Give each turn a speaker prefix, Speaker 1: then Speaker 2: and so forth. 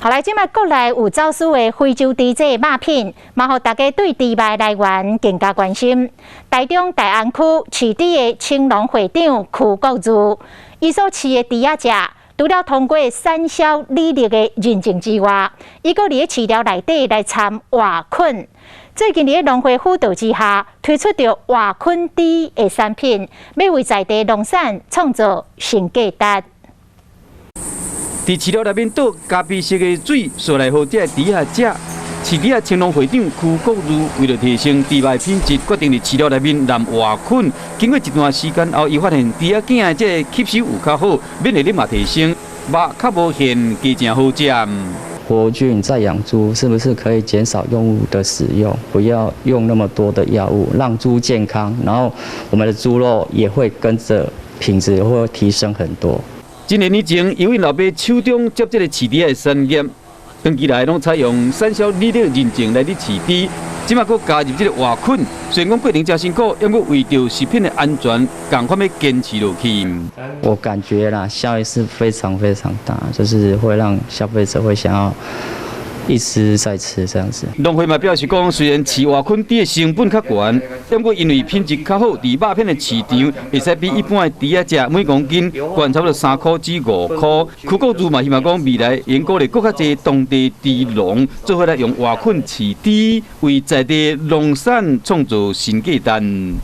Speaker 1: 好來，這擺國內有走私的非洲豬這個肉品，嘛予大家對豬肉來源更加關心。台中大安區飼豬的青農會長區國儒，伊所飼的豬仔食，除了通過產銷履歷的認證之外，伊閣佇咧飼料內底來摻活菌。最近佇咧農會輔導之下，推出著活菌豬的產品，欲為在地農產創造新價值。
Speaker 2: 佇飼料內面倒咖啡色的水，紲來予這个豬仔食。飼豬仔青農會長區國儒為著提升豬肉品質，決定佇飼料內面淋活菌。經過一段時間後，伊發現豬仔囝的這个吸收有較好，免疫力嘛提升，肉較無現加誠好食。
Speaker 3: 活菌在養豬，是不是可以減少藥物的使用？不要用那麼多的藥物，讓豬健康，然後我們的豬肉也會跟着品質會提升很多。
Speaker 2: 一年以前，由𪜶老爸手中接這个飼豬的產業，長期來攏採用產銷履歷認證來咧飼豬，這擺閣加入這个活菌，雖然講過程誠辛苦，不過為著食品的安全，仝款欲堅持落去。
Speaker 3: 我感覺啦，效益是非常非常大，就是會讓消費者會想要一吃再吃這樣子。
Speaker 2: 農會嘛表示講，雖然飼活菌豬的成本較懸，不過因為品質較好，佇肉品的市場會使比一般的豬仔食每公斤懸差不多3塊至5塊。區國儒嘛希望講未來會鼓勵閣較濟當地豬農做伙來用活菌飼豬，為在地農產創造新價值。